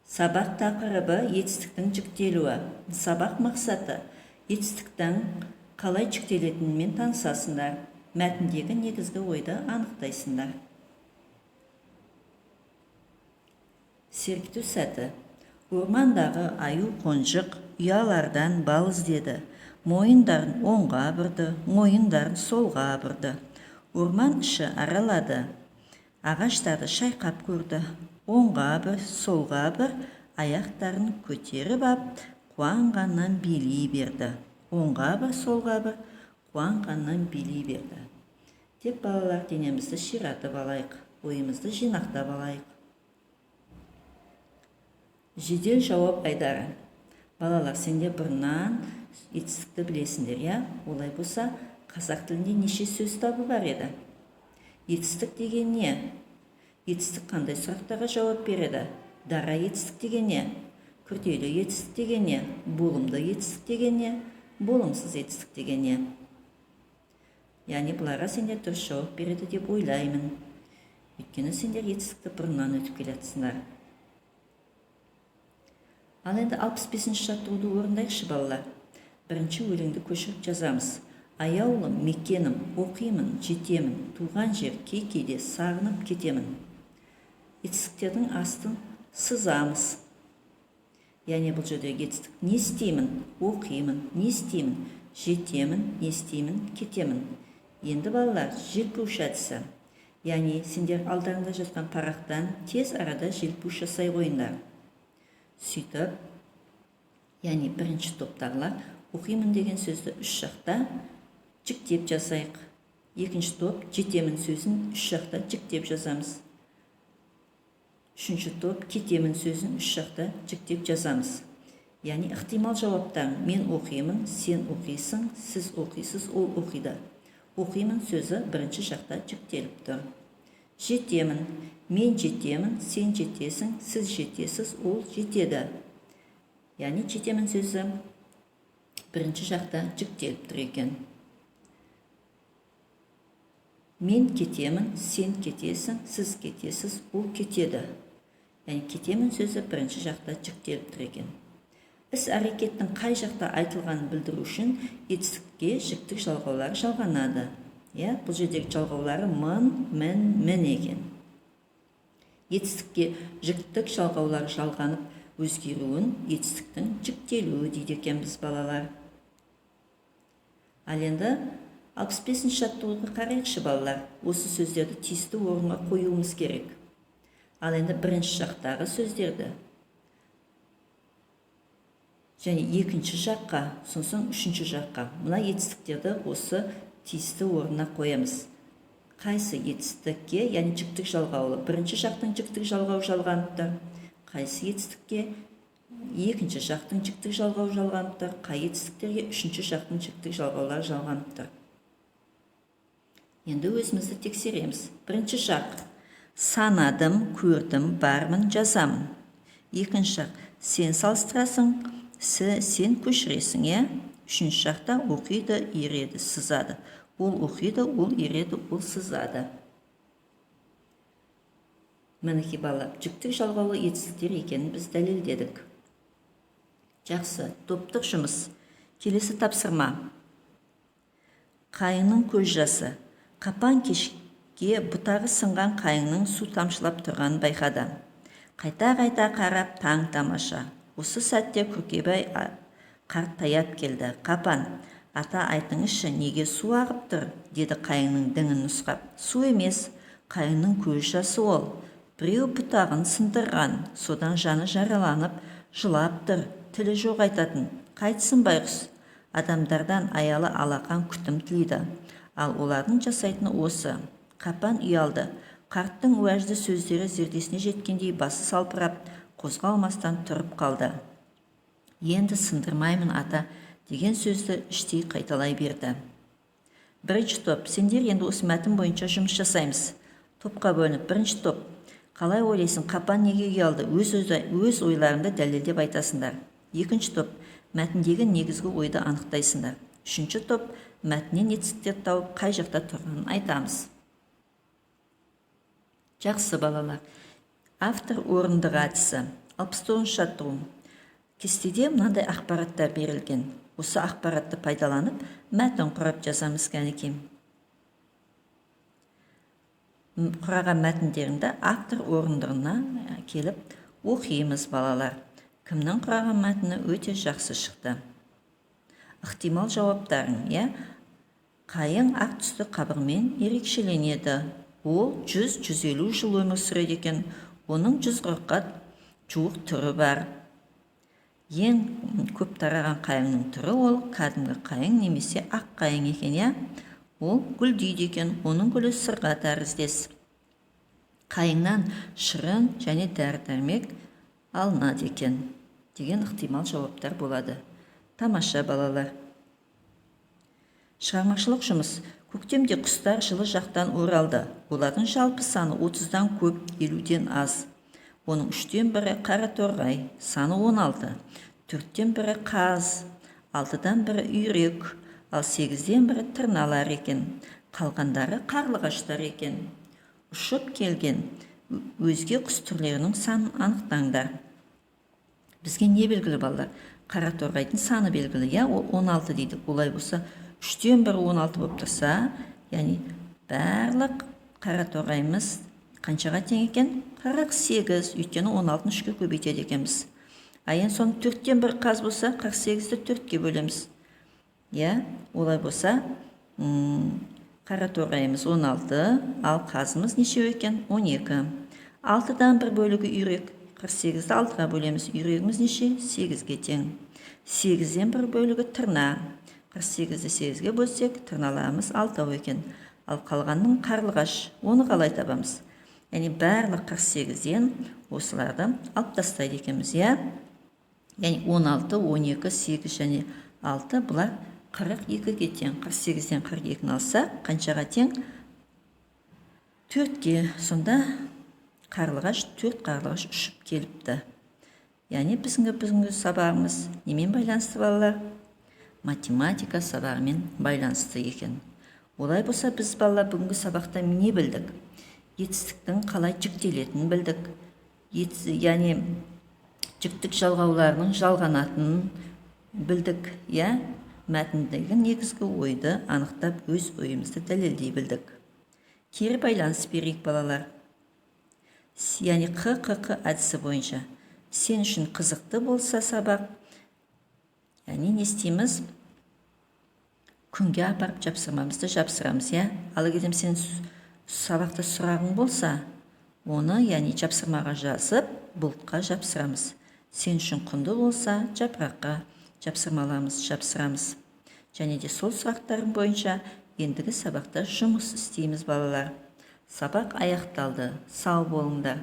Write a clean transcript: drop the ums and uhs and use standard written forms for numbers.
Сабақ тақырыбы: етістіктің жіктелуі. Сабақ мақсаты: етістіктің қалай жіктелетінімен танысасыңдар, мәтіндегі негізгі ойды анықтайсыңдар. Сергіту сәті. Ормандағы аю қонжық ұялардан бал іздеді. Мойындарын оңға бұрды, мойындарын солға бұрды. Орман іші аралады. Ағаштарды шайқап көрді. Оңға бір, солға бір, аяқтарын көтеріп ап, қуанғаннан билей берді. Оңға бір, солға бір, қуанғаннан билей берді. Деп, балалар, денемізді ширатып алайық, ойымызды жинақтап алайық. Жедел жауап айдары. Балалар, сендер бұрыннан етістікті білесіңдер, иә? Олай болса, қазақ тілінде неше сөз табы бар еді? Етістік деген не? Етістік қандай сұрақтарға жауап береді? Дара етістік деген не? Күрделі етістік деген не? Болымды етістік деген не? Болымсыз етістік деген не? Яғни бұларға сендер дұрыс жауап береді деп ойлаймын. Өйткені сендер етістікті бұрыннан өтіп келе жатсыңдар. Ал енді 65-ші жаттығуды орындайықшы, балалар. Бірінші өлеңді көшіріп жазамыз. Аяулым мекенім, оқимын, жетемін, туған жер, кей-кейде сағынып кетемін. Етістіктердің астын сызамыз. Яғни бұл жерде етістік: не істеймін, оқимын, не істеймін, жетемін, не істеймін, кетемін. Енді, балалар, желпуіш әдісі. Яғни сендер алдарыңда жатқан парақтан тез арада желпуіш жасай қойыңдар. Сөйтіп, яғни бірінші топтағылар оқимын деген сөзді үш жақта жіктеп жазайық. Екінші топ жетемін сөзін үш жақта жіктеп жазамыз. Үшінші топ кетемін сөзін үш жақта жіктеп жазамыз. Яғни ықтимал жауаптар: мен оқимын, сен оқисың, сіз оқисыз, ол оқиды. Оқимын сөзі бірінші жақта жіктеліп тұр. Жетемін: мен жетемін, сен жетесің, сіз жетесіз, ол жетеді. Яғни жетемін сөзі бірінші жақта жіктеліп тұр екен. Мен кетемін, сен кетесің, сіз кетесіз, ол кетеді. Яғни кетемін сөзі бірінші жақта жіктеліп тұр екен. Іс әрекеттің қай жақта айтылғанын білдіру үшін етістікке жіктік жалғаулары жалғанады. Иә, бұл жердегі жалғаулары мын, мін, мін екен. Етістікке жіктік жалғаулары жалғанып өзгеруін етістіктің жіктелуі дейді екенбіз, балалар. Ал енді 65-ші жаттығуға қарайықшы, балалар. Осы сөздерді тиісті орынға қоюымыз керек. Ал енді бірінші жақтағы сөздерді және екінші жаққа, сосын үшінші жаққа мына етістіктерді осы тиісті орнына қоямыз. Қайсы етістікке, яғни жіктік жалғаулы, бірінші жақтың жіктік жалғауы жалғанып тұр, қайсы етістікке екінші жақтың жіктік жалғауы жалғанып тұр, қай етістіктерге үшінші жақтың жіктік жалғаулары жалғанып тұр. Енді өзімізді тексереміз. Бірінші жақ: санадым, көрдім, бармын, жазамын. Екінші жақ: сен салыстырасың, сен көшіресің, иә? Үшінші жақта оқиды, ереді, сызады. Ол оқиды, ол ереді, ол сызады. Мінекей, балалар, жіктік жалғаулы етістіктер екенін біз дәлелдедік. Жақсы, топтық жұмыс. Келесі тапсырма. Қайыңның көз жасы. Қапан кешке бұтағы сынған қайыңның су тамшылап тұрғанын байқады. Қайта-қайта қарап таң тамаша. Осы сәтте Күркебай қарт таяп келді. Қапан, ата, айтыңызшы, неге су ағып тұр? Деді қайыңның діңін нұсқап. Су емес, қайыңның көз жасы ол. Біреу бұтағын сындырған, содан жаны жараланып, жылап тұр, тілі жоқ айтатын. Қайтсын байғұс, адамдардан аялы алақан күтім тілейді. Ал олардың жасайтыны осы. Қапан ұялды. Қарттың уәжді сөздері зердесіне жеткендей басы салбырап, қозғалмастан тұрып қалды. Енді сындырмаймын, ата, деген сөзді іштей қайталай берді. Бірінші топ, сендер енді осы мәтін бойынша жұмыс жасаймыз. Топқа бөлініп, бірінші топ, қалай ойлайсың, Қапан неге ұялды? Өз ойларыңды дәлелдеп айтасыңдар. Екінші топ, мәтіндегі негізгі ойды анықтайсыңдар. Үшінші топ, мәтіннен етістіктер тауып, қай жақта тұрғанын айтамыз. Жақсы, балалар. Автор орындығы әдісі. 69 жаттығу. Кестеде мынандай ақпараттар берілген. Осы ақпаратты пайдаланып, мәтін құрап жазамыз, кәнекей. Құраған мәтіндеріңді автор орындығына келіп оқимыз, балалар. Кімнің құраған мәтіні өте жақсы шықты? Ықтимал жауаптарың, иә? Қайың ақ түсті қабығымен ерекшеленеді. Ол 100-150 жыл өмір сүреді екен. Оның 140-қа жуық түрі бар. Ең көп тараған қайыңның түрі ол кәдімгі қайың немесе ақ қайың екен, иә? Ол гүлдейді екен, оның гүлі сырға тәріздес. Қайыңнан шырын және дәрі-дәрмек алынады екен деген ықтимал жауаптар болады. Тамаша, балалар. Шығармашылық жұмыс. Көктемде құстар жылы жақтан оралды. Олардың жалпы саны 30-дан көп, 50-ден аз. Оның үштен бірі қараторғай, саны 16. Төрттен бірі қаз, алтыдан бірі үйрек, ал сегізден бірі тырналар екен. Қалғандары қарлығаштар екен. Ұшып келген өзге құс түрлерінің санын анықтаңдар. Бізге не белгілі, балалар? Қараторғайдың саны белгілі, иә, ол 16 дейді. Олай болса, үштен бірі 16 болып тұрса, яғни барлық қараторғайымыз қаншаға тең екен? 48, өйткені 16-ны үшке көбейтеді екенбіз. А енді соның төрттен бір қаз болса, 48-ді төртке бөлеміз. Иә, олай болса, қараторғайымыз 16, ал қазымыз нешеу екен? 12. Алтыдан бір бөлігі үйрек. 48-ді алтыға бөлеміз. Үйрегіміз неше? 8-ге тең. Сегізден бір бөлігі тырна. 48-ді сегізге бөлсек, тырналарымыз алтау екен. Ал қалғанның қарлығаш. Оны қалай табамыз? Яғни барлық 48-ден осыларды алып тастайды екенбіз, иә? Яғни 16, 12, 8 және 6, бұлар 42-ге тең. 48-ден 42-ні алсақ, қаншаға тең? Төртке. Сонда қарлығаш, төрт қарлығаш ұшып келіпті. Яғни біздің бүгінгі сабағымыз немен байланысты, балалар? Математика сабағымен байланысты екен. Олай болса, біз, балалар, бүгінгі сабақта не білдік? Етістіктің қалай жіктелетінін білдік. Яғни жіктік жалғауларының жалғанатынын білдік, иә? Мәтіндегі негізгі ойды анықтап, өз ойымызды дәлелдей білдік. Кері байланыс берейік, балалар. Яғни Қ Қ Қ әдісі бойынша. Сен үшін қызықты болса сабақ, яғни не істейміз? Күнге апарып жапсырмамызды жапсырамыз, иә? Ал егер сен сабақта сұрағың болса, оны, яғни жапсырмаға жазып, бұлтқа жапсырамыз. Сен үшін құнды болса, жапыраққа жапсырмаламыз, жапсырамыз. Және де сол сұрақтарың бойынша ендігі сабақта жұмыс істейміз, балалар. Сабақ аяқталды. Сау болыңдар.